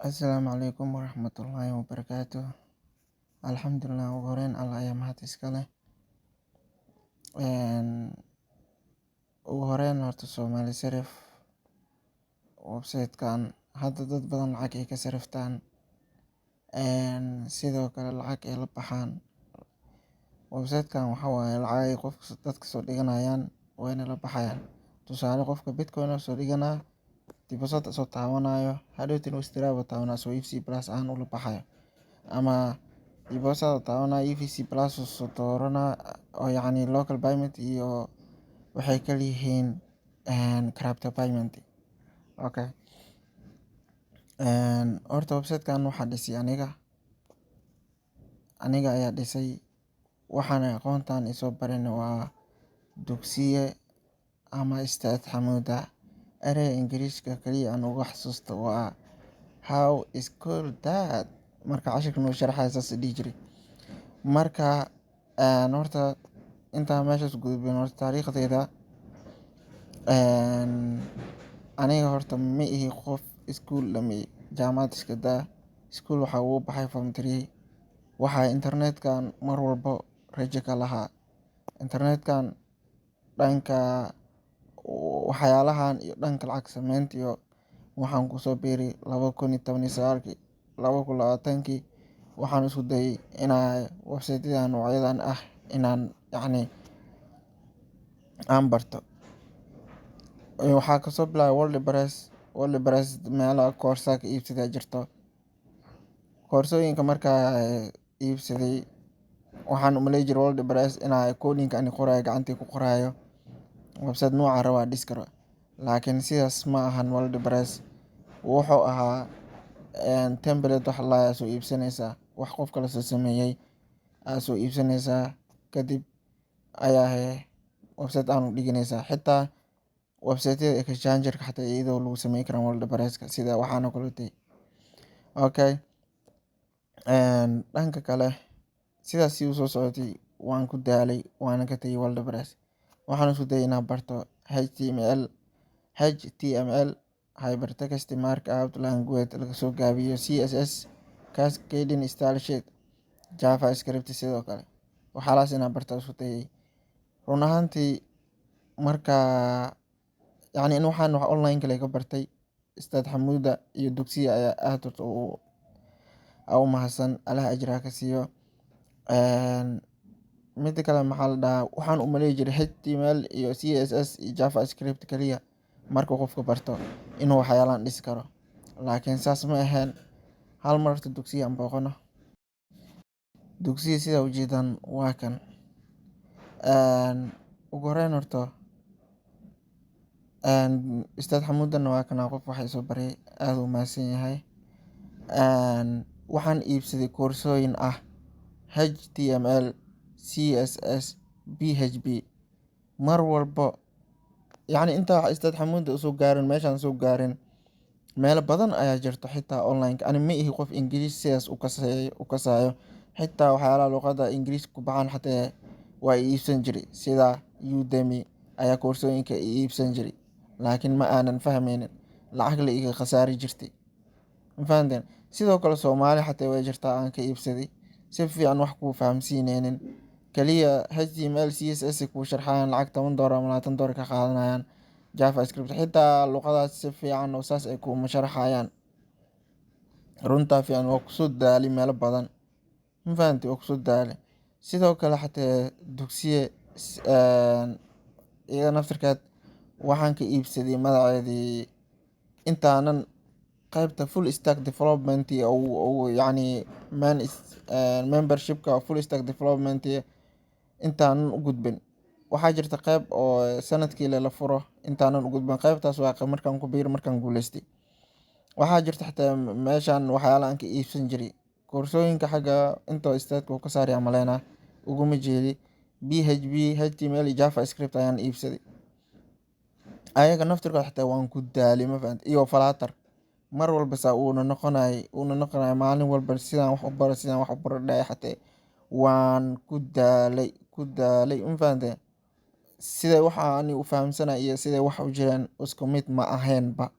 Asalaamu calaykum waraxmatullaahi wabarakaatuh. Alxamdulilah, ugu horeyn Allah ayaa mahad iska leh. Ugu horeyn horta Somali Sarif website-kan hadda dad badan lacag ay ka sariftaan, sidoo kale lacag ay la baxaan. Website-kan waxaa waaye lacag ay qofka dadka soo dhiganayaan wayna la baxayaan. Tusaale, qofka Bitcoin oo soo dhiganaa, deposit soo taabanayo, hadhowtina withdraw buu taabanaa, soo EVC Plus ahaan ula baxayo, ama deposit taabanaa, EVC Plus soo dooranaa, oo yacni local payment iyo waxay kala yihiin crypto payment. Okay. Horta website-kan waxaa dhisay aniga ayaa dhisay, waxaana aqoontan isoo barin waa dugsiye ama Ustaad Xamuuda. Ereyga Ingiriiska kaliya aan uga xasuusto waa "How is cool that?" Marka cashirka noo sharaxaya saas dhihi jiray. Marka horta intaan meeshas gudbin, horta taariikhdeyda, aniga horta ma ihi qof iskuul dhameeyay, jaamacad iska daa, iskuul waxaa ugu baxay form three. Waxaa internetkan mar walbo rajo ka lahaa internetkan dhanka waxyaalahan iyo dhanka lacag sameynta, iyo waxaan kusoo biiray 2019-kii, 2020-kii. Waxaan isku dayay inaa website-yadan noocyadan ah inaan yacni aan barto. Waxaa kasoo bilaabay WordPress. WordPress meelaha koorsa ka iibsaday jirto. Koorsooyinka markaa iibsaday, waxaan u maley jiray WordPress inaa coding ani qoraayo, gacantii ku qoraayo, website nooca rabo aan dhisi karo, laakiin sidaas ma ahan. WordPress wuxuu ahaa template wax la soo iibsanaysaa, wax qof kale soo sameeyay aa soo iibsanaysaa, kadib ayaa website aan u dhiganaysaa. Xitaa website-yada exchanger-ka xataa iyadoo lagu sameyn karaa WordPress-ka sida waxaan oo kaleetay. Okay, dhanka kale sidaas u soo socotay, waan ku daalay, waana ka tagay WordPress. Waxaan isku dayay inaan barto HTML. HTML, Hypertext Markup Language laga soo gaabiyo, CSS, Cascading Style Sheet, JavaScript sidoo kale. Waxyaalahaas inaan barto isku dayay. Run ahaantii marka yacni in waxaan wax online kale ka bartay, Ustaad Xamuuda iyo dugsiga ayaa aad horta u mahadsan, Allah ajir ha ka siiyo. Mida kale, maxaa la dhahaa, waxaan u maley jiray HTML iyo CSS iyo JavaScript kaliya markuu qofka barto inuu waxyaalahan dhisi karo, laakiin saas ma ahayn. Hal mar horta dugsiga aan booqano. Dugsiga sidaa ujeedaan waa kan. Ugu horeyn horta Ustaad Xamuudana waa kana, qof waxa isoo baray, aad uu mahadsan yahay. Waxaan iibsaday koorsooyin ah HTML, CSS, PHP. Mar walbo yacni intaa Ustaad Xamuuda usoo gaarin, meeshaan soo gaarin, meelo badan ayaa jirto xitaa online. Ani ma ihi qof Ingiriis sidaas u kasaayo. Xitaa waxyaalaha luqadda Ingiriiska ku baxaan xataa waa i iibsan jiray, sida Udemy ayaa koorsooyinka i iibsan jiray, laakiin ma aanan fahmaynin, lacag la iga khasaari jirtay, ma fahanteen? Sidoo kale Soomaali xataa way jirtaa aan ka iibsaday, si fiican wax kuu fahamsiineynin, kaliya HTML, CSS kuu sharxayaan, lacag $10 ama $20 ka qaadanayaan. JavaScript xitaa luqadaas si fiican oo saas ay kuuma sharaxayaan. Runtaa fiican, waa kusoo daali meelo badan, ma fahanti? Waa kusoo daali. Sidoo kale xataa dugsiye iyada naftirkeed waxaan ka iibsaday magaceedii intaanan qaybta full stack development oo yacni membership-ka full stack development intaanan u gudbin. Waxaa jirta qayb oo sanadkii la furo. Intaanan u gudbin qaybtaas, waa markaan ku biiro, markaan guuleystay. Waxaa jirta xitaa meeshan waxyaala aan ka iibsan jiray koorsooyinka xagga intoo istaadka uu ka saaraya maleynaa uguma jeedi. PHP, HTML iyo JavaScript ayaan iibsaday. Ayaga naftirkooda xitaa waan ku daalay, ma fahanti? Iyo Flutter mar walba saa uuna noqonay, maalin walba sidaan wax u baro, sidaan wax u baro dhahay, xatee waan ku daalay, ku daalay, ma fahante? Sida waxa ani u fahamsanay iyo siday wax u jiraan isku mid ma ahaynba.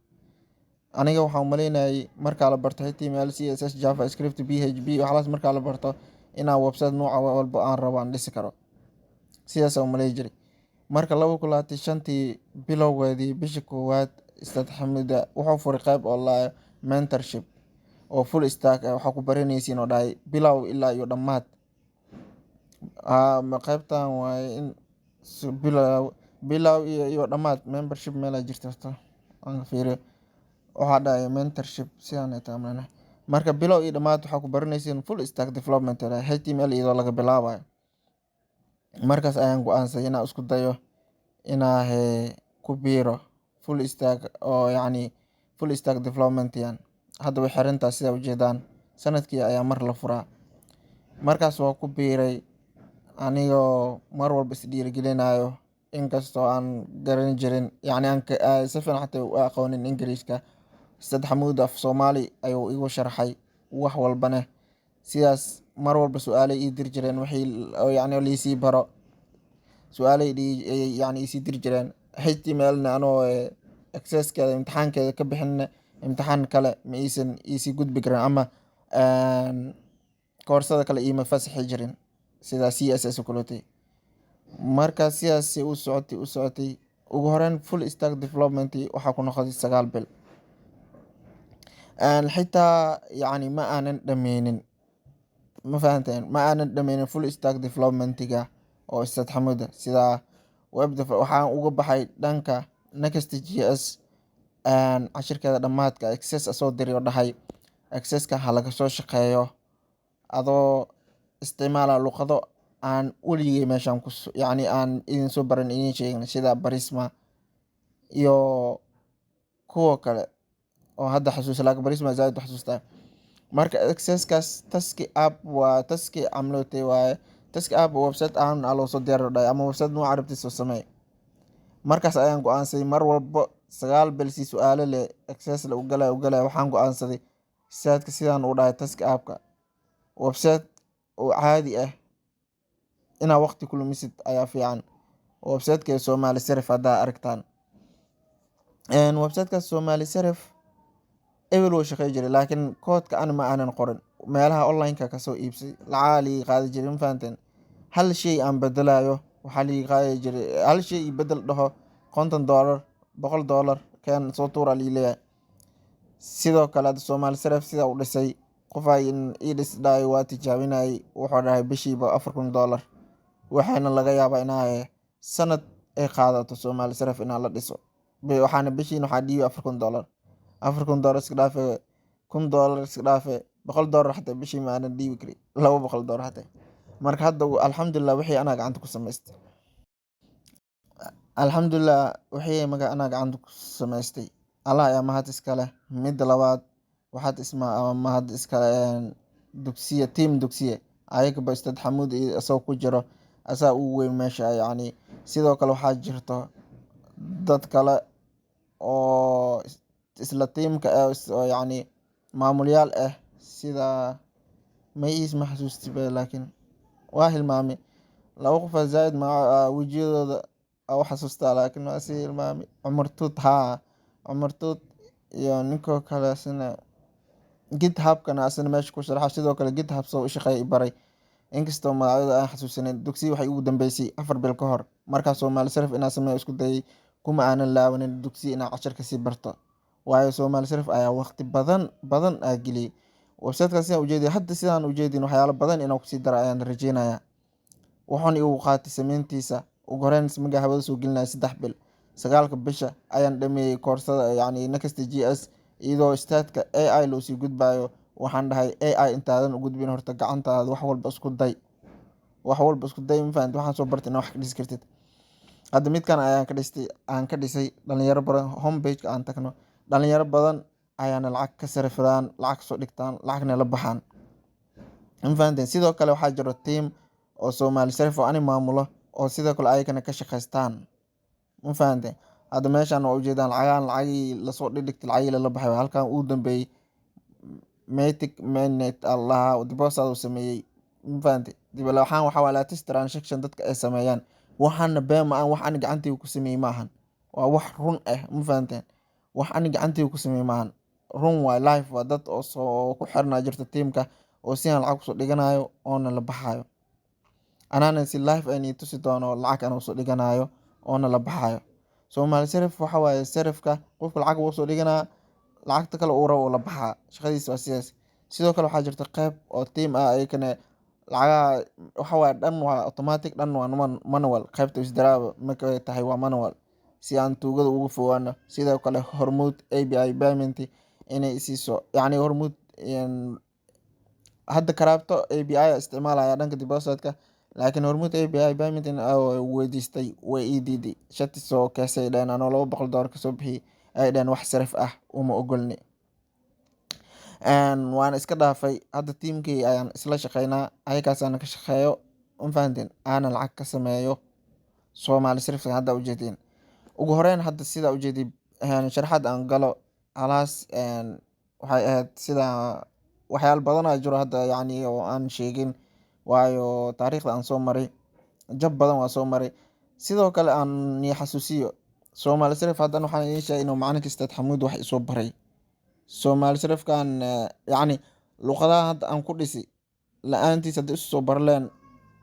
Aniga waxaan umaleynayay markaa la barto HTML, CSS, JavaScript, PHP, waxlaas markaa la barto, inaan website nooca walba aan rabo aan dhisi karo. Sidaas aan umaleyn jiray. Marka 2025-tii bilowgeedii, bisha koowaad, Ustaad Xamuuda wuxuu furay qayb oo la mentorship oo full stack ah. Waxaa ku baranaysiin, oo dhahay, bilow ilaa iyo dhammaad. Ma qaybtan waaye in bilow iyo dhammaad membership meel ay jirto horta aan fiiriyo. Waxaa dhahay mentorship sidaan ay tahay macnaha. Marka bilow iyo dhammaad waxaa ku baranaysiin full stack development, HTML iyadoo laga bilaabayo. Markaas ayaan go'aansaday inaan isku dayo inaa ku biiro full stack oo yacni full stack development yan. Hadda way xirantahay, sida ujeedaan, sanadkii ayaa mar la furaa. Markaas waa ku biiray anigoo mar walba is dhiirigelinayo, inkastoo aan garan jirin, yacni aan si fiican xataa u aqoonin Ingiriiska. Ustaad Xamuud af Soomaali ayuu igu sharxay wax walbane. Sidaas mar walba su'aalay ii diri jireen, wixii yacni liisii baro su'aalay yacni iisii diri jireen. HTML na anoo accesskeeda imtixaankeeda ka bixin, imtixaan kale ma iisan iisii gudbi karin ama koorsada kale iima fasaxi jirin, sida CSS oo kaleete. Marka sidaas u socotay u socotay, ugu horeyn full stack development waxaa ku noqotay 9 bil. Xitaa yacni ma aanan dhameynin, ma fahanteen? Ma aanan dhameynin full stack developmentiga oo Ustaad Xamuuda. Sida web waxaan uga baxay dhanka Next JS cashirkeeda dhammaadka. Access asoo diray oo dhahay accesska ha laga soo shaqeeyo adoo isticmaala luqado aan weligey meeshaan ku yacni aan idin soo baran, idin sheegin, sida Prisma iyo kuwa kale oo hadda xasuusa, laakiin Prisma zaaid u xasuustaa. Marka accesskaas task app waa task camlootay waaye. Task app website ahaan aa loo soo diyaariyo dhahay, ama website nooca rabtid soo sameey. Markaas ayaan go'aansaday. Mar walbo 9 bil si su'aalo leh access la ugalay ugalay, waxaan go'aansaday saadka sidaan uu dhahay task appka website oo caadi ah inaa waqti ku lumisid ayaa fiican. Websiteka Somali Sarif haddaa aragtaan, websitekaas Somali Sarif ebel wuu shaqey jiray, laakiin koodka ani ma aanan qorin. Meelaha online-ka kasoo iibsay, lacagaa liiga qaadi jiray, ma fahanteen? Hal shay aan bedelayo waxaa liiga qaadi jiray, hal shay ii bedel dhaho, $50, $100 keen soo tuura lii leeyahay. Sidoo kale hadda Somali Sarif sida u dhisay, qofaa ii dhis dhahay, waa tijaabinayay, wuxuu dhahay bishiiba $4,000. Waxaana laga yaabaa inaa sanad ay qaadato Somali Sarif inaa la dhiso. Waxaana bishiin waxaa dhiibi $4,000. $4,000 iska dhaafe, $1,000 iska dhaafe, $100 xataa bishii ma aanan dhiibi karin, $200 xataa. Marka hadda alxamdulilah, wixii anaa gacanta ku samaystay. Alxamdulilah, wixii marka anaa gacanta ku samaystay, Allah ayaa mahad iska leh. Midda labaad, waxaad isma mahad iska Dugsiye, team Dugsiye, ayagaba Ustaad Xamuud isagoo ku jiro, asaa ugu weyn meesha yacni. Sidoo kale waxaa jirto dad kale oo isla tiimka ah oo yacni maamulyaal ah, sida magaciis ma xasuusti ba, laakiin waa hilmaamay. Laba qof aa zaaid wejiyadooda aa u xasuustaa, laakiin waa sii hilmaamay. Cumar Tuut, haa, Cumar Tuut iyo ninkoo kale asina GitHub-kana asina meesha ku sharaxa. Sidoo kale GitHub soo u shaqeeya i baray, inkastoo magacyada aan xasuusanin. Dugsiga waxay ugu dambeysay 4 bil ka hor. Markaas Soomaali Sarif inaan sameeyo isku dayay, kuma aanan laabanin dugsiga inaan cashar kasii barto, waayo Soomaali Sarif ayaa waqti badan badan aa geliyay websitekaas. Sidaan ujeediy hadda, sidaan ujeedin, waxyaalo badan inaan kusii dara ayaan rajeynayaa. Wuxuuna igu qaatay sameyntiisa ugu horeyn markaa hawada soo gelinaya 3 bil. 9-ka bisha ayaan dhameeyey koorsada, yacni Next JS, iyadoo staadka AI loo sii gudbayo. Waxaan dhahay AI intaadan u gudbin, horta gacantaada wax walba isku day, wax walba isku day, ma fahanti? Waxaan soo bartay inaa wax ka dhisi kartid. Hadda midkan ayaan ka dhistay, aan ka dhisay dhalinyaro badan. Homepage aan tagno, dhalinyaro badan ayaana lacag ka sarifadaan, lacag kasoo dhigtaan, lacagna la baxaan, ma fahanteen? Sidoo kale waxaa jiro team oo Soomaali Sarif oo ani maamulo, oo sidoo kale ayagana ka shaqaystaan, ma fahanteen? Hadda meeshan waa ujeedaan lacagahan, lacagihii lasoo dhigdhigtay, lacagihii lala baxay. Halkan ugu dambeeyey Matic Mainnet allaha deposit uu sameeyey, ma fahantay? Waxaan waxaa waa latest transaction dadka ay sameeyaan. Waxaana been ma ahan, wax ani gacantayda ku sameeyey ma ahan, waa wax run ah, ma fahanteen? Wax ani gacantayda ku sameeyey ma ahan. Run waay, live waa dad oo soo ku xirnaa jirta tiimka oo sidan lacag kusoo dhiganayo oona la baxayo. Anana si live ay tusi doono lacag aan usoo dhiganayo oona la baxayo. Somali Sarif waxa waaye sarifka qofka lacag uu soo dhiganaa, lacagta kale uu rabo uu la baxaa. Shaqadiisa waa sidaas. Sidoo kale waxaa jirta qeyb oo team ah, ayakana lacagaha waxa waaye dhan waa automatic, dhan waa manual. Qaybta withdraw markay tahay waa manual, si aan tuugada uga fogaano. Sidoo kale Hormuud API payment inay siiso, yacni Hormuud hadda crypto API isticmaalaya dhanka depositka, laakiin Hormuud API payment in weydiistay way ii diiday. Shati soo keesay dhaheen, anoo $200 kasoo bixiyay ay dhaheen wax sarif ah uma ogolni. Waana iska dhaafay. Hadda tiimkii ayaan isla shaqeynaa, ayakaasana ka shaqeeyo, ma fahanteen, aana lacag ka sameeyo Soomaali Sarifka hadda ujeedin. Ugu horeyn hadda sida ujeedid sharaxaad aan galo halaas. Waxay ahayd sida waxyaalo badan aa jiro hadda, yacni oo aan sheegin, waayo taariikhda aan soo maray jab badan waa soo maray. Sidoo kale aan nii xasuusiyo Soomaali Sarif. Haddan waxaan idiin sheegay inuu macalinka Ustaad Xamuud wax isoo baray Soomaali Sarifkan, yacni luqadaha hadda aan ku dhisi la-aantiis haddii isu soo barleen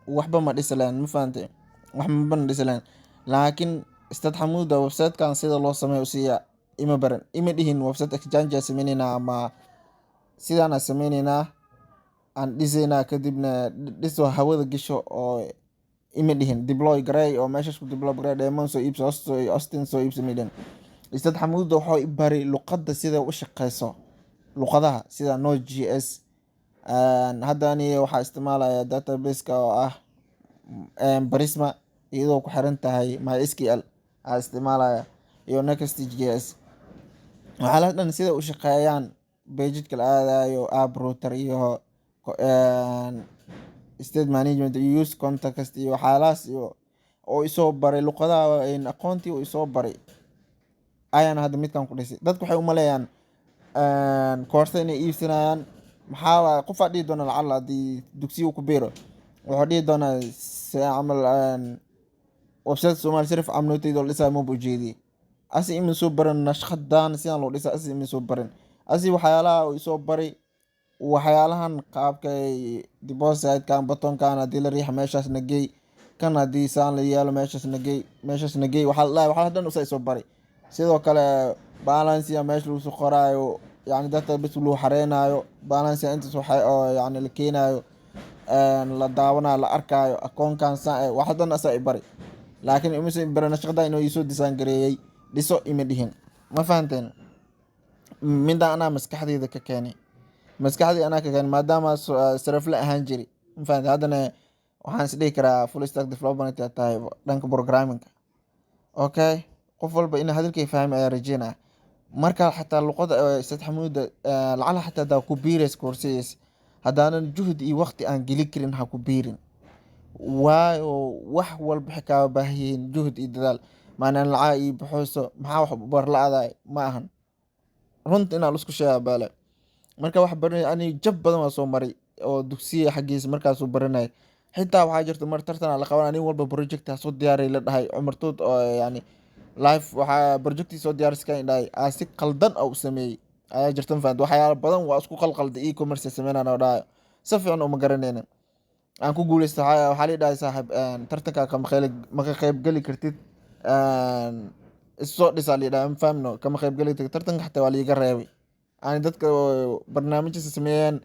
waxba ma dhisi lahayn, ma fahantay, waxba ma dhisi lahayn. Laakiin Ustaad Xamuuda website-kan sida loo sameeyo usiiya ima baran, ima dhihin website exchange aan sameyneynaa ama sidaan aan sameyneynaa, aan dhiseynaa, kadibna dhiso hawada gasho oo ima dhihin deploy garey oo meeshas ku deploy garey, dheeman soo iibso, hosting soo iibso, ma dhihin. Ustaad Xamuuda wuxuu i baray luqadda sida u shaqeyso, luqadaha sida Node.js. Hadda ani waxaa isticmaalaya database-ka oo ah Prisma, iyadoo ku xiran tahay MySQL aa isticmaalaya iyo Next.js. Waxyaalaha dhan sida u shaqeeyaan, page-ka la aadayo, app router iyo state management iyo use context iyo waxyaalahaas iyo oo isoo baray luqadaha, aqoontii uu isoo baray ayaan hadda midkan ku dhisay. Dadku waxay umaleeyaan koorsa inay iibsanayaan. Maxaa waay, qofaa dhihi doona lacala haddii dugsiga ku biiro, wuxuu dhihi doonaa se camal website Somali Sarif camnooteyda oo dhisayo maba ujeediye, asi ima soo barin nashqadan sidaan loo dhisa, asi ima soo barin. Asi waxyaalaha uu isoo baray, waxyaalahan qaabkay depositkan, buttonkan haddii la riixa meeshaas na geey, kan haddii saan la yeelo meeshaas na geey, meeshaas na geey, waxaa la dhahay, waxyaalaha dhan usaa isoo baray. Sidoo kale balance-ya meesha lagu soo qoraayo, yacni database lagu xareynayo balance-ya intaas waxa oo yacni la keenayo, la daawanayo, la arkaayo akoonkan saan waxa dhan asaa i bari, laakiin imase barin nashqada inuu iisoo design gareeyey dhiso ima dhihin, ma fahanteen? Midaan anaa maskaxdeyda ka keenay, maskaxdii anaa ka keenay, maadaama sarifle ahaan jiri, ma fahanteen? Haddana waxaan is dhihi karaa full stack development aad tahay dhanka programming. Okay, qof walba inuu hadalkay fahmi ayaa rajeynaya. Marka xataa luqada Ustaad Xamuuda lacala xataa hadaa ku biiraysa koorsadiis, haddaanan juhdi iyo waqti aan geli karin ha ku biirin, waayo wax walba waxay kaaga baahan yihiin juhd iyo dadaal. Maanaan lacag ii baxayso, maxaa wax bar la-aadaay ma ahan. Runta inaa la isku sheegaa baale. Marka wax baranay, ani jab badan waa soo maray oo dugsiga xaggiisa markaasuu baranay. Xitaa waxaa jirta mar tartan aa la qabanaya, nin walba project ha soo diyaaray la dhahay. Cumar Tuut oo yani live waxaa projectii soo diyaariska dhahay aa si qaldan oo u sameeyey ayaa jirta, ma fahamtay? Waxyaalo badan waa isku qalqalday, e-commerce sameynaan oo dhahayo si fiican uma garanaynin. Aan ku guuleysto, waxaa la dhahay, "Saaxiib, tartanka kama ma ka qayb geli kartid, issoo dhisaa," la yidhaha, ma fahmno, kama qayb geli kartid tartanka. Xataa waa liiga reebay. Ani dadka barnaamijyada sameeyeen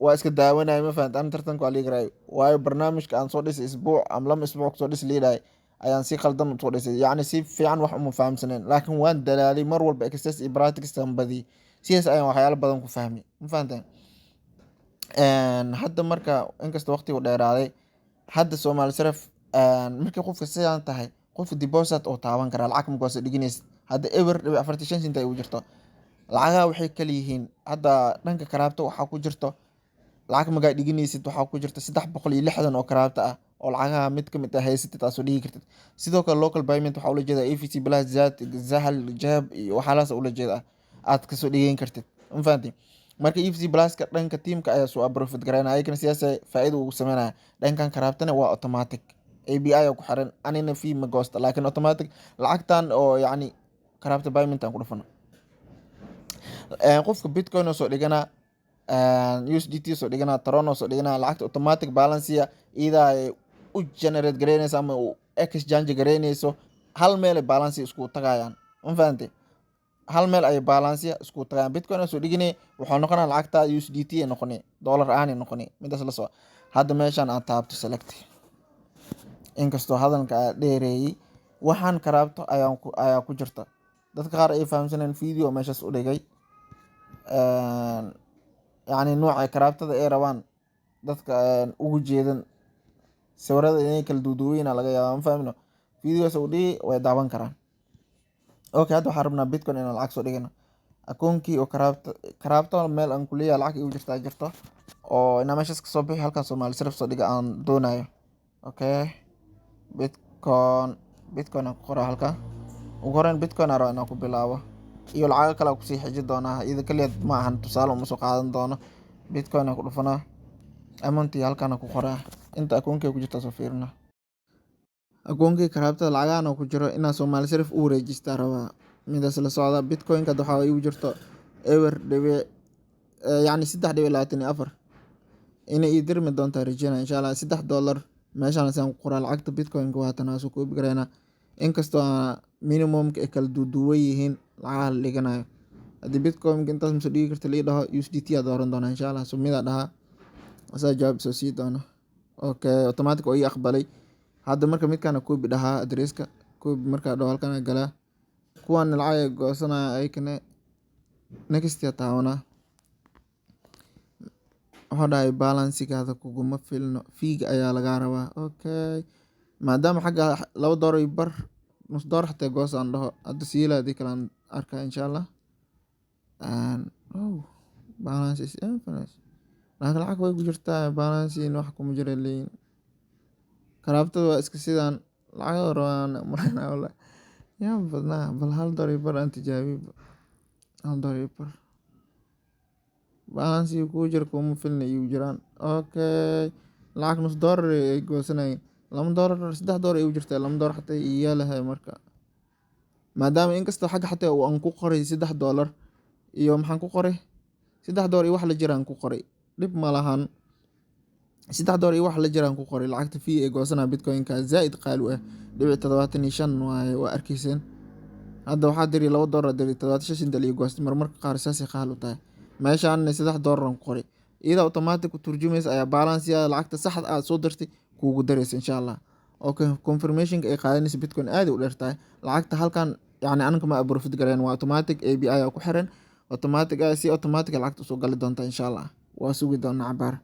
waa iska daawanaya, ma fahamtay? Ani tartanka waa liiga reebay, waayo barnaamijka aan soo dhisay isbuuc ama 2 isbuuc kusoo dhis liidhahay ayaan si qaldan usoo dhisay, yacni si fiican wax uma fahamsaneen, laakiin waan dadaalay, mar walba exercise iyo practice aan badiyay, sidaas ayaan waxyaalo badan ku fahmay, ma fahanteen? Hadda marka inkastoo waqtigu dheeraaday, hadda Soomaali Sarif markii qofka sidaan tahay, qofka deposit oo taaban karaa lacag markaa soo dhiganaysid. Hadda 0.45 cent ay ugu jirto. Lacagaha waxay kala yihiin hadda dhanka crypto waxaa ku jirto lacag markaa dhiganaysid, waxaa ku jirta 360 oo crypto ah oo lacagaha mid ka mid ah haysatid aad soo dhigi kartid. Sidoo kale local payment waxaa ula jeedaa EVC Plus, Zaad, Sahal, Jeeb iyo waxyaalahaas ula jeeda aad kasoo dhigan kartid, ma fahanteen? Marka EVC Pluska dhanka tiimka ayaa soo profit gareynaya, ayagana sidaas faa'iido ugu sameynaya. Dhankan cryptona waa automatic API ku xiran, anina fee ma goosta, laakiin automatic lacagtan oo yacni crypto payment aan ku dhufano. Qofka Bitcoin oo soo dhigana, USDT soo dhigana, Tron oo soo dhigana, lacagta automatic balance iyada ay u generate gareynayso ama u exchange gareynayso. Hal meel ay balance isku tagayaan, ma fahantay? Hal meel ay balance isku tagayaan. Bitcoin oo soo dhiganay wuxuu noqonaa lacagta USDT ay noqonay, dollar ahaan ay noqonay. Midaas la soo. Hadda meeshan aan taabto select. Inkastoo hadalka aan dheereeyay, waxaan crypto ayaan ku ayaa ku jirta. Dadka qaar ay fahamsaneen video meeshaas u dhigay, yacni nooca cryptada ay rabaan dadka ugu jeedan sawirada inay kala duuduweyn laga yaabaa, ma fahmino. Videogaas u dhigi way daawan karaan. Okay, hadda waxaan rabnaa Bitcoin inaan lacag soo dhigano. Akoonkii oo crypto meel aan kuleeyahay lacag igu jirtaa jirto oo inaa meeshaas kasoo bixi, halkan Somali Sarif soo dhiga aan doonayo. Okay, Bitcoin aan ku qoraa halkan. Ugu horreyn Bitcoin aan rabaa inaan ku bilaabo iyo lacago kale aan kusii xiji doonaa. Iyada kaliya ma ahan, tusaale uma soo qaadan doono. Bitcoin aan ku dhufanaa, amountii halkan aan ku qoraa. Inta akoonkay ku jirta soo fiirina. Akoonkii cryptada lacagahan oo ku jiro inaan Somali Sarif u wareejistaa rabaa. Midaas la socda. Bitcoin-ka hadda waxaa igu jirto eber dhibic, yacni 3.24. Inay ii dirmi doontaa rajeynaya, insha Allah. $3 meeshaan saan ku qoraa. Lacagta Bitcoin-ka waa tan, soo copy gareynaa. Inkastoo minimum-ka ay kala duuduwan yihiin lacagaha la dhiganayo, haddii Bitcoin intaas ma soo dhigi karta lii dhaho, USDT aa dooran doonaa, insha Allah. Submit aa dhahaa, asaa jawaab soo sii doona. Okay, automatic oo ii aqbalay. Hadda marka midkaan copy dhahaa, addresska copy markaa dhaho, halkan galaa. Kuwan lacag ay goosanaya ayakane. Next yaa taabanaa. Wuxuu dhahay balansigaada kuguma filno, fee-ga ayaa lagaa rabaa. Okay, maadaama xagga $2.50, nus dollar xataa goos aan dhaho hadda siila, hadii kale aan arkaa, insha Allah. Oh, balance is infinite, laakiin lacag way ku jirtaa, balance wax kuma jira leeyihin. Cryptada waa iska sidaan, lacag rabaan malaynaa wallahi. Yaa badnaa. Bal $1.50 aan tijaabiyo. $1.50 balance kugu jira kuma filna igu jiraan. Okay, lacag nus dollar ay goosanayeen. $2, $3 igu jirtaa, $2 xataa iyaalahay. Marka maadaama inkastoo xagga xataa aan ku qoray $3 iyo maxaan ku qoray, $3 iyo wax la jiraan ku qoray, dhib ma lahan. $3 iyo wax la jiraan ku qoray. Lacagta fee ee goosanaya Bitcoin-ka zaaid qaali u ah, 75.'' waaye, waa arkayseen. Hadda waxaa diri $2 diri, 75 senti liiga goostay. Marmarka qaar saasay qaali u tahay. Meeshaan $3 aan ku qoray, iyada automatic u turjumaysa ayaa balance lacagta saxda aad soo dirtay kuugu daraysa, insha Allah. Okay, confirmationka ay qaadanaysa Bitcoin aad u dheer tahay. Lacagta halkan yacni anaka ma profit gareen, waa automatic, API aa ku xiran, automatic ah, si automatic lacagta usoo gali doonta, insha Allah. Waa sugi doonaa cabaar.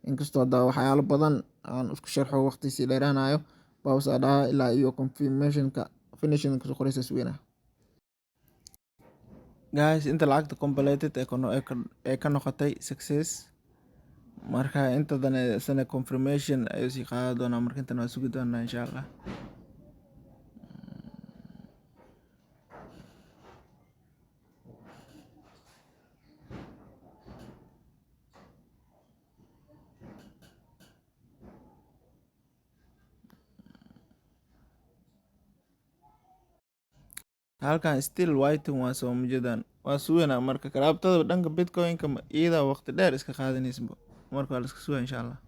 Inkastoo hadda waxyaalo badan aan isku sharxo waqti sii dheeraanayo, pause aa dhahaa ilaa iyo confirmationka finishing kasoo qoraysa sugeynaa. Guys, inta lacagta completed ee ka noqotay success. Marka intadan isna confirmation ayuu sii qaadan doonaa. Marka intan waa sugi doonaa, insha Allah. Halkan still waiting waa, soo mujeedaan, waa sugeynaa. Marka cryptada dhanka Bitcoin-ka iyada waqti dheer iska qaadanaysa, marka waa la iska sugaa, insha Allah.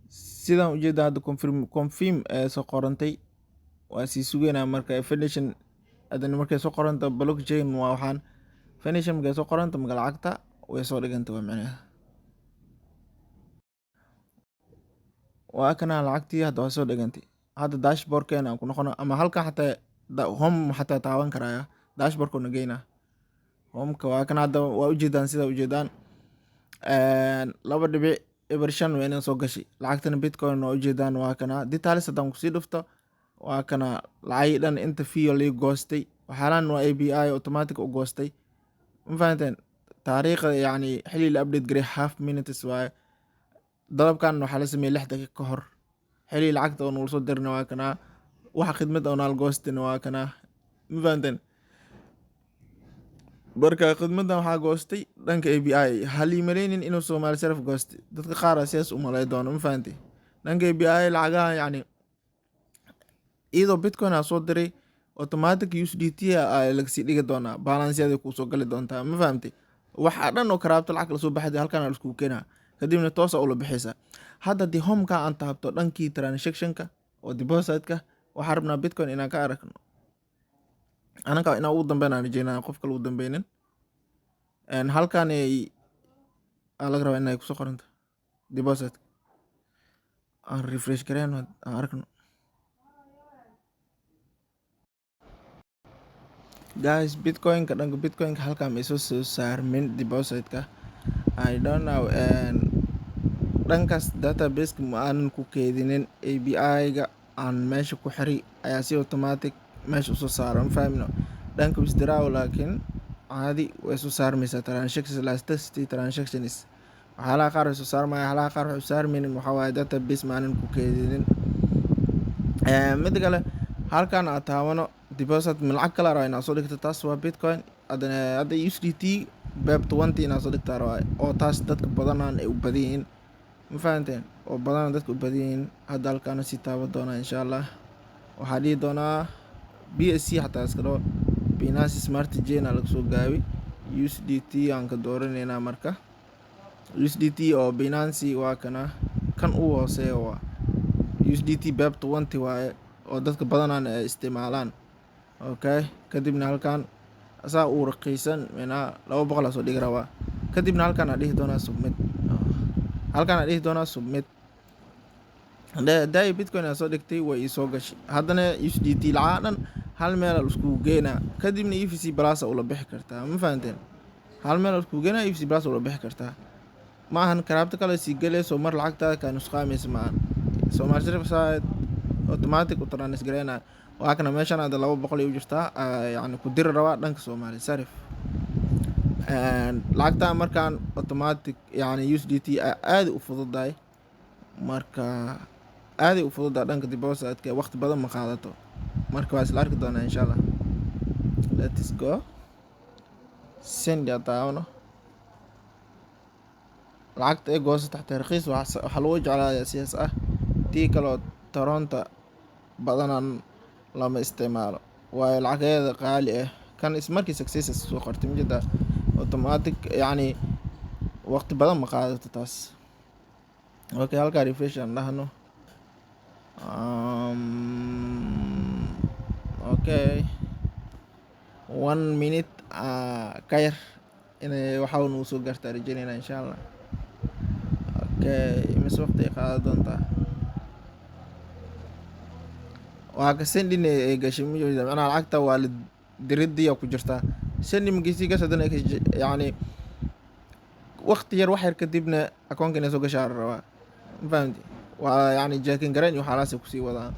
Sidaan ujeeda hadda confirm ee soo qorantay, waa sii sugeynaa. Marka finishing hadana markay soo qoranto blockchain waa waxaan finishing markay soo qoranto, marka lacagta way soo dhiganta waa macnaheeda. Waa kana lacagtii hadda waa soo dhigantay. Hadda dashboardkeena aan ku noqono, ama halkan xataa home xataa taaban karaya, dashboardka na geynaa. Homeka waa kan hadda, waa ujeedaan, sida ujeedaan 2.05 waa inay soo gashay lacagtana Bitcoin, waa ujeedaan, waa kana. Details haddaan kusii dhufto, waa kana lacagii dhan, inta fee lii goostay. Waxyaalahan waa API automatic u goostay, ma fahanteen? Taariikhda yacni xilli la update garay half minutes waaye. Dalabkan waxaa la sameeyey 6 daqiiqo ka hor. Xilli lacagta oo nagula soo dirna waa kanaa, waxa khidmad oo naal goostina waa kanaa, ma fahanteen? Marka khidmadan waxaa goostay dhanka API. Halii maleynin inuu Soomaali Sarif goostay, dadka qaar aa sidaas u malay doono, ma fahantay? Dhanka API lacagaha yacni iyadoo Bitcoin aa soo diray Automatic USDT aa lagasii dhigi doonaa, balance-yada kuusoo gali doontaa. Ma fahamtay? Waxa dhan oo crypto lacag lasoo baxday halkan aa laiskugu keenaa, kadibna toos aa ula bixaysaa. Hadda haddii home-ka aan taabto, dhankii transactionka oo deposit-ka, waxaan rabnaa Bitcoin inaan ka aragno. Anaka inaan ugu dambeyn aan rajeynaya, qof kale ugu dambeynin. Halkan ay aa laga rabaa inay kusoo qoranto deposit. Aan refresh gareyno, aan aragno. Guys, Bitcoin-ka, dhanka Bitcoin-ka halkan ma soo soo saarmin deposit-ka. I don't know, dhankaas database-ka ma aanan ku keydinin. API-ga aan meesha ku xiray ayaa si automatic meesha usoo saara, ma fahmino dhanka withdraw, laakiin caadi way soo saarmaysaa transactions, latest transactions. Waxyaalaha qaar way soo saarmaya, waxyaalaha qaar waxay saarmaynin. Waxaa waaye database ma aanan ku keydinin. Mida kale, halkan aad taabano deposit, ma lacag kala rabaa inaad soo dhigto? Taas waa Bitcoin. Haddana hadda USDT BEP 20 inaad soo dhigtaa rabaa, oo taas dadka badanaan ay u badan yihiin. Ma fahanteen? Oo badanaan dadka u badan yihiin. Hadda halkaana sii taaban doonaa, insha Allah. Waxaa dhihi doonaa BSC, xataa iska dhaho Binance Smart Chain aa laga soo gaabi. USDT aan ka dooraneynaa. Marka USDT oo Binance waa kana, kan ugu hooseeya waa USDT BEP 20 waaye, oo dadka badanaan ay isticmaalaan. Okay, kadibna halkan asaa uu raqiisan minaa 200 aa soo dhigi rabaa. Kadibna halkan aa dhihi doonaa submit. Halkan aa dhihi doonaa submit. Daai Bitcoin aa soo dhigtay, way ii soo gashay. Haddana USDT lacag dhan hal meel aa laiskugu geynaa, kadibna EVC Plus aa ula bixi kartaa. Ma fahanteen? Hal meel aa laiskugu geynaa, EVC Plus ula bixi kartaa. Ma ahan crypto kale sii galayso mar lacagtaada kaa nusqaamaysa, ma ahan. Somali Sarif saa automatic u transfer gareynaya. Waa kana meeshan hadda 200 ay u jirtaa, yacni ku diri rabaa dhanka Somali Sarif lacagta. Markaan automatic, yacni USDT aad u fududahay. Marka aaday u fududahay dhanka depositka, waqti badan ma qaadato. Marka waa isla arki doonaa, insha Allah. Let's go, send taabano. Lacagta ay goosato xataa raqiis. Waxaa lagu jeclaadaa sidaas ah. Tii kaloo Tronta badanan lama isticmaalo, waayo lacageeda qaali ah. Kan is markii success soo qortay, majeedaa? Automatic, yacni waqti badan ma qaadato taas. Okay, halkaa refresh aan dhahno. Okay, one minute ka yar inay waxaa nagu soo gaartaa rajeynayna, insha Allah. Okay, imise waqti ay qaadan doontaa? Waa ka sending ay gashay, majeeda? Macnaha lacagta waa la diridiya ku jirtaa sending markii gas. Haddana yacni waqti yar, wax yar kadibna akoonka inay soo gashaa la rabaa. Ma fahamti? Waa yacni checking gareyn iyo waxyaalahaas ay kusii wadaan.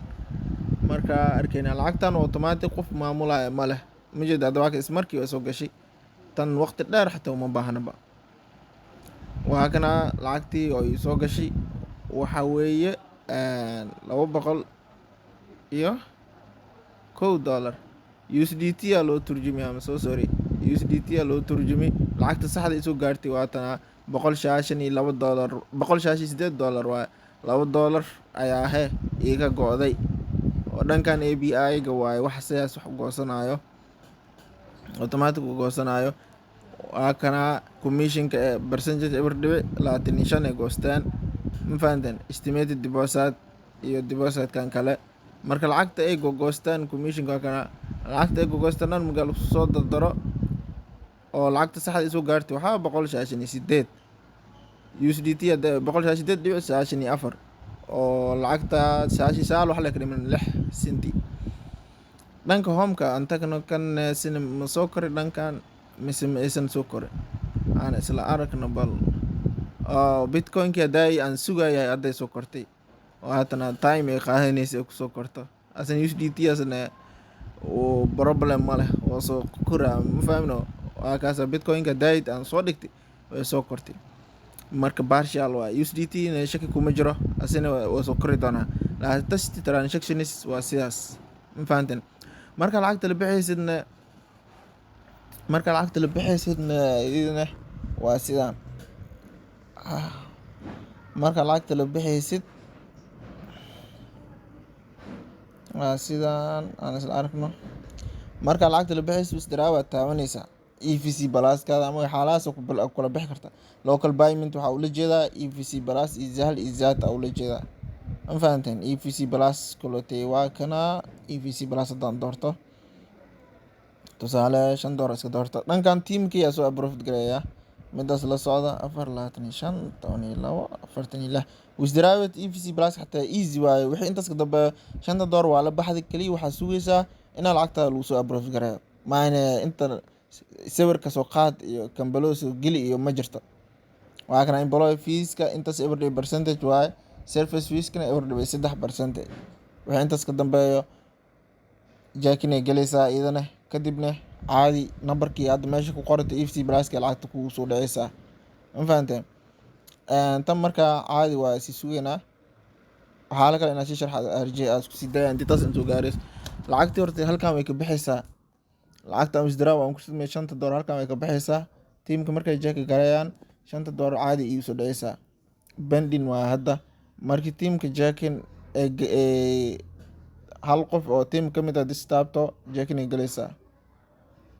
Marka arkayna lacagtan automatic, qof maamulaya ma leh. Ma jeeda? Hadda waa ka is markii way soo gashay. Tan waqti dheer xataa uma baahnaba. Waa kana lacagtii oo ii soo gashay, waxa weeye $201. USDT aa loo turjumay ama soo, sorry, USDT aa loo turjumay. Lacagta saxda isoo gaartay waa tana, $192, $198 waaye. $2 ayaa he iiga go'day, oo dhankan API-ga waaye. Wax sidaas wax u goosanayo, automatic u goosanayo. Waa kana commissionka ee percentage 0.25 ay goosteen. Ma fahanteen? Estimated deposit iyo depositkan kale, marka lacagta ay gogoostaan commissionka, waa kana lacagta ay gogoostaan dhan. Marka lagu soo dardaro oo lacagta saxda isoo gaartay, waxaa 198 USDT, hadda 198.94, oo lacagta 99 wax le ka dhiman 6 senti. Dhanka homeka aan tagno. Kan sina ma soo koray dhankan mise ma aysan soo korin? Aan isla aragno bal. Oo Bitcoin-kii haddaay aan sugayay hadday soo kortay, oo haatana time ay qaadanaysa ay kusoo korto. Asan USDT asna uu problem ma leh, waa soo koraa. Ma fahmino? Waa kaasa Bitcoin-ka daid aan soo dhigtay, way soo kortay. Marka partial waa USDT na, shaki kuma jiro, asina waa soo kori doonaa. Latest transactions waa sidaas. Ma fahanteen? Marka lacagta la bixaysidna, marka lacagta la bixaysidna idina waa sidaan. Marka lacagta la bixaysid waa sidaan. Aan isla aragno. Marka lacagta la bixayso, withdraw aad taabanaysaa, EVC Pluskaada ama waxyaalahaas ku kula bixi karta. Local payment waxaa ula jeedaa EVC Plus iyo Sahal iyo Zaad aa ula jeedaa. Ma fahanteen? EVC Plus kulotay waa kana. EVC Plus haddaan doorto, tusaale, $5 iska doorto. Dhankan teamkii yaa soo approved gareeya midaas la socda. 4, 25, 12, 46. Withdrawal EVC Plus xataa easy waaye. Wixii intaas ka dambeeyo, $5 waa la baxday. Kaliya waxaa sugaysaa inaa lacagtaada lagu soo approve gareeyo. Maahane inta sawirka soo qaad iyo kambalo soo geli iyo ma jirto. Waa kana employee feeska, intaas 0.5 percentage waaye. Service feeskana 0.3 percentage. Wixii intaas ka dambeeyo, checking ay gelaysaa iyadana. Kadibna caadi nambarkii hadda meesha ku qorata EVC Pluska lacagta kugu soo dhaceysaa. Ma fahanteen? Tan markaa caadi waa sii sugeynaa. Waxaa la kale inaa sii sharxa arjay aad isku sii daya intii taas intuu gaarayso. Lacagtii horta halkan way ka baxaysaa. Lacagta aan withdraw aan ku sameeyay, $5, halkan way ka baxaysaa. Teamka markay check gareeyaan, $5 caadi iigu soo dhacaysaa. Pending waa hadda. Markii teamka checking ee hal qof oo team ka mid ah distaabto, checking ay galaysaa.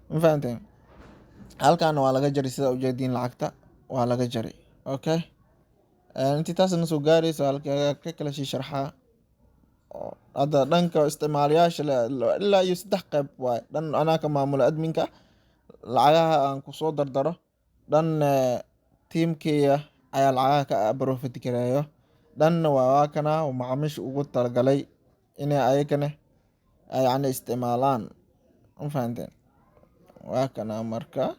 Ma fahanteen? Halkaana waa laga jaray, sida ujeediin, lacagta waa laga jaray. Okay, intii taasna soo gaarayso, halka ka kala sii sharxaa. Hadda dhanka isticmaalayaasha ilaa iyo saddex qayb waaye. Dhan anaa ka maamulo, adminka, lacagaha aan kusoo dardaro. Dhan teamkeyga ayaa lacagaha ka profit gareeyo. Dhanna waa kana macaamiisha ugu talagalay inay ayagana yacni isticmaalaan. Ma fahanteen? Waa kana. Marka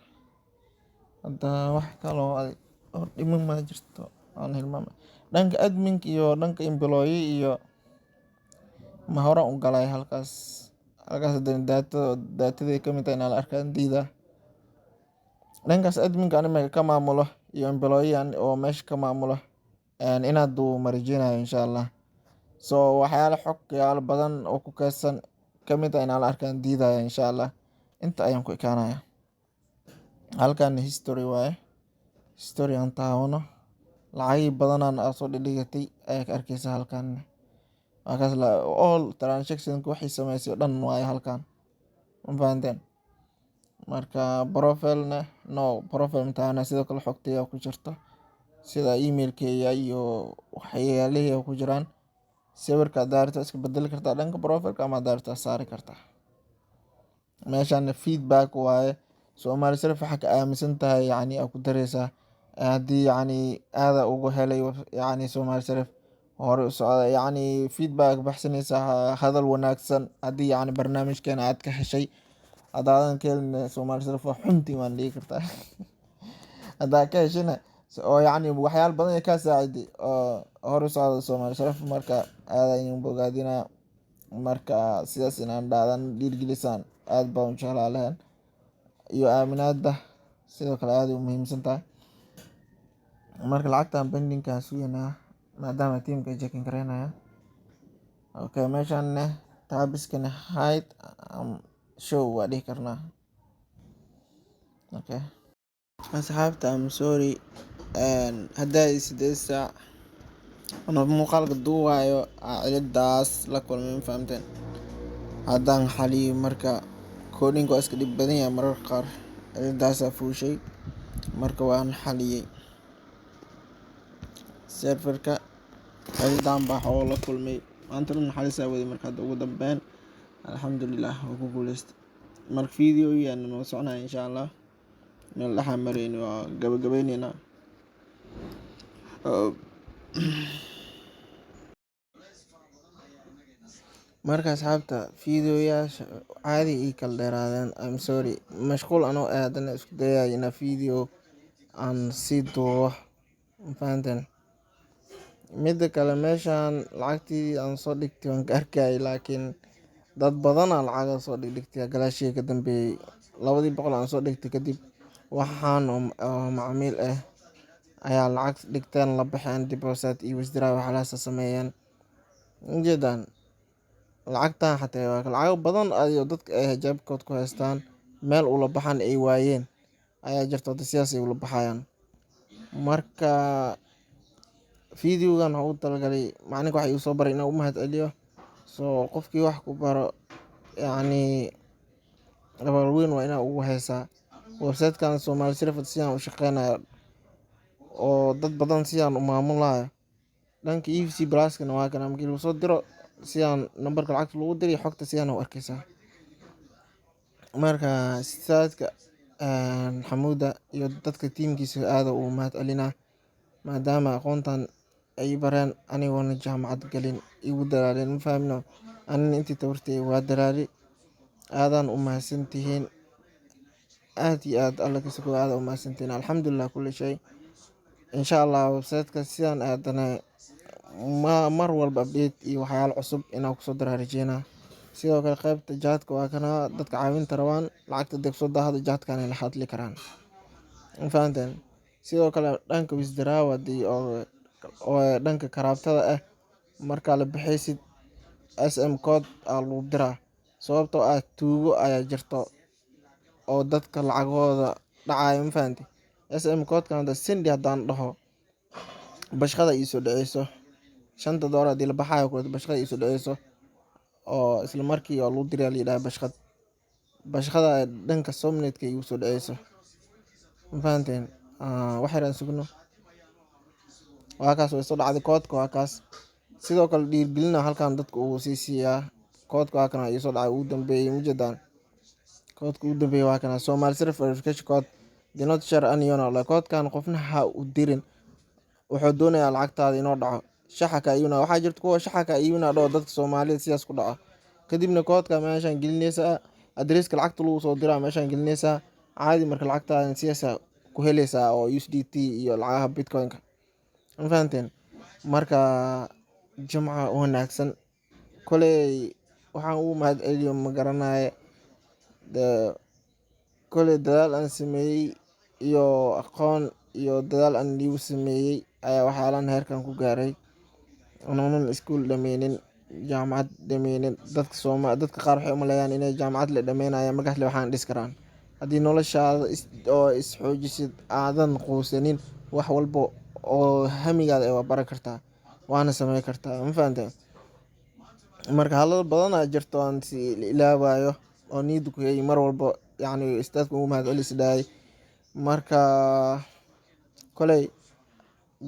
hadda wax kaloo oo dhiman ma jirto aan hilmaamay. Dhanka adminka iyo dhanka employee iyo ma horaan u galay halkaas. Halkaas hadana data dataday kamid tahay inaa la arkaan diidaa. Dhankaas adminka ani ka maamulo iyo employee oo meesha ka maamulo inaad duubo ma rajeynayo, insha Allah. So waxyaala xog yaalo badan oo ku keydsan kamid ah inaan la arkaan diidaya. Insha Allah inta ayaan ku ekaanaya. Halkan history waaye. History aan taabano, lacagihii badanaan aad soo dhigdhigatay ayaa ka arkeysa halkan. Waa kaas, all transaction waxay sameysay oo dhan waaye halkan. Ma fahanteen? Marka profile na, no, profile ma taabanayo. Sidoo kale xogtayda ku jirto, sida emailkeyga iyo waxyaalihii ku jiraan. Sawirka hadaa rabto iska bedeli kartaa dhanka profilka, ama hadaa rabto saari kartaa. Meeshan feedback waaye. Somali Sarif waxaa ka aaminsan tahay yacni aa ku dareysaa. Haddii yacni aada ugu helay yacni Somali Sarif, hore u socda, yacni feedback baxsanaysaa, hadal wanaagsan haddii yacni barnaamijkeena aad ka heshay. Haddaadan ka helin, Somali Sarif waa xuntii waan dhihi kartaa. Haddaa ka heshina oo yacni waxyaalo badan ay kaa saaciday oo hore u socda Somali Sarif, marka aad ayaan bogaadinaa. Marka sidaas inaan dhahdan dhiirgelisaan aad baan u jeclaa lahayn. Iyo aaminaada sidoo kale aad ay u muhiimsan tahay. Marka lacagtan pendingkaan sugaynaa, maadaama teamka ay checking gareynayaan. Okay, meeshan tabiskana hide show waa dhihi karnaa. Okay asxaabta, I'm sorry. Hadda 8 saac anoo muuqaalka duubayo aa ciladaas la kulmay. Ma fahamteen? Haddaan xaliyo. Marka coding waa iska dhib badan yahay mararka qaar. Ciladaasaa fuushay, marka waan xaliyey. Serverka ciladan baa xoola la kulmay, maanta dhan xalisaa waday. Marka hadda ugu dambeyn, alxamdulilah, waa ku guuleystay. Marka video yaana noo soconaya, insha Allah. Meel dhexaa mareyni, waa gabagabayneynaa. Marka asxaabta, videoyaasha caadi ii kala dheeraadeen. I'm sorry. Mashquul anoo ah haddana isku dayay inaa video aan sii duubo. Ma fahanteen? Mida kale, meeshan lacagtii aan soo dhigtay waan ka arkayay, laakiin dad badan aa lacaga soo dhigdhigtay gadaashey ka dambeeyay. 200 aan soo dhigtay kadib, waxaan oo macamiil ah ayaa lacag dhigteen, la baxeen, deposit iyo withdraw waxyaalahaas sameeyeen. Ujeedaan lacagtan xataa waa lacago badan ayo dadka ay jeebkood ku haystaan, meel ula baxan ay waayeen ayaa jirto. Hada sidaas ay ula baxayaan. Marka videogan waxaan ugu talagalay macalinka waxa igu soo baray inaan u mahad celiyo. So qofkii wax ku baro yacni. Abaal weyn waa inaa ugu haysaa. Website-kan Somali Sirfad sidaan u shaqeynayo oo dad badan sidaan u maamulayo. Dhanka EVC Plus-kana waa kana, markii lagu soo diro sidaan nambarka lacagta lagu diray, xogta sidaan u arkeysaa. Marka ustaadka Xamuuda iyo dadka tiimkiisa aad ugu mahad celinaa, maadaama aqoontan ay bareen anigoona jaamacad galin, igu dadaaleen, ma fahmino. Anina intii tabartay waa dadaali. Aadaan u mahadsantihiin, aad iyo aad. Alla ka sokow, aad u mahadsantihiin. Alxamdulilah kulli shay. Insha Allah website-ka sidaan aadana ma mar walba update iyo waxyaalo cusub inaan kusoo daraa rajeynaa. Sidoo kale qaybta chat-ka waa kana, dadka caawinta rabaan lacagta deg soo daahdo, chat-kan ay la hadli karaan, ma fahanteen? Sidoo kale dhanka withdraw hadii oo dhanka crypto-da ah, markaa la bixaysid SM code aa lagu diraa, sababtoo ah tuugo ayaa jirto oo dadka lacagahooda dhacayo, ma fahanti? SM code-kan hadda send haddaan dhaho, bashqada iisoo dhaceyso. $5 haddii la baxaayo kuleeto, bashqada iisoo dhaceyso oo isla markii oo lagu diraa la yidhaha bashqad. Bashqada dhanka Somnetka igu soo dhaceyso, ma fahanteen? Wax yar aan sugno. Waa kaas, way soo dhacday koodka, waa kaas. Sidoo kale dhiirgelina halkan dadka uu sii siiyaa. Koodka waa kana iisoo dhacay ugu dambeeyey, mujeedaan? Koodka ugu dambeeyey waa kana, Somali Sarif verification code. Do not share anyone. Koodkan qofna ha u dirin, wuxuu doonayaa lacagtaada inoo dhaco. Shaxa ka iibina waxaa jirta, kuwa shaxa ka iibina dhaho, dadka Soomaalida sidaas ku dhaco. Kadibna koodka meeshaan gelinaysaa, adreeska lacagta lagu soo diraa meeshaan gelinaysaa caadi. Marka lacagtaada sidaas ku helaysaa oo USDT iyo lacagaha Bitcoin-ka, ma fahanteen? Marka Jimca wanaagsan. Koley waxaan ugu mahad celiyo ma garanaye. Koley dadaal aan sameeyey iyo aqoon iyo dadaal aan liigu sameeyey ayaa waxyaalan heerkan ku gaaray, anoonan iskuul dhameynin, jaamacad dhameynin. Dadka Sooma, dadka qaar waxay u maleeyaan inay jaamacad la dhameynayaan markaas le waxaan dhis karaan. Haddii noloshaada is oo is xoojisid, aadan quusanin, wax walbo oo hamigaada waa baran kartaa, waana sameyn kartaa, ma fahanteen? Marka hadalo badan aa jirto aan si ilaawayo oo niyadda ku hayay mar walbo, yacni istaadka ugu mahad celis dhahay. Marka koley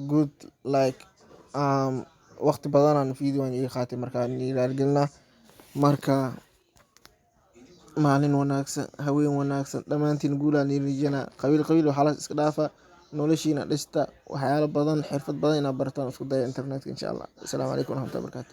good like waqti badan aan video iga qaatay, marka raaligelina. Marka maalin wanaagsan, haween wanaagsan dhammaantiin, guul aan idin rajeynaa. Qabiil qabiil waxaa iska dhaafa, noloshiina dhista, waxyaalo badan, xirfad badan inaad barataan isku daya internetka, insha Allah. Asalaamu calaykum waraxmatullahi wabarakaatu.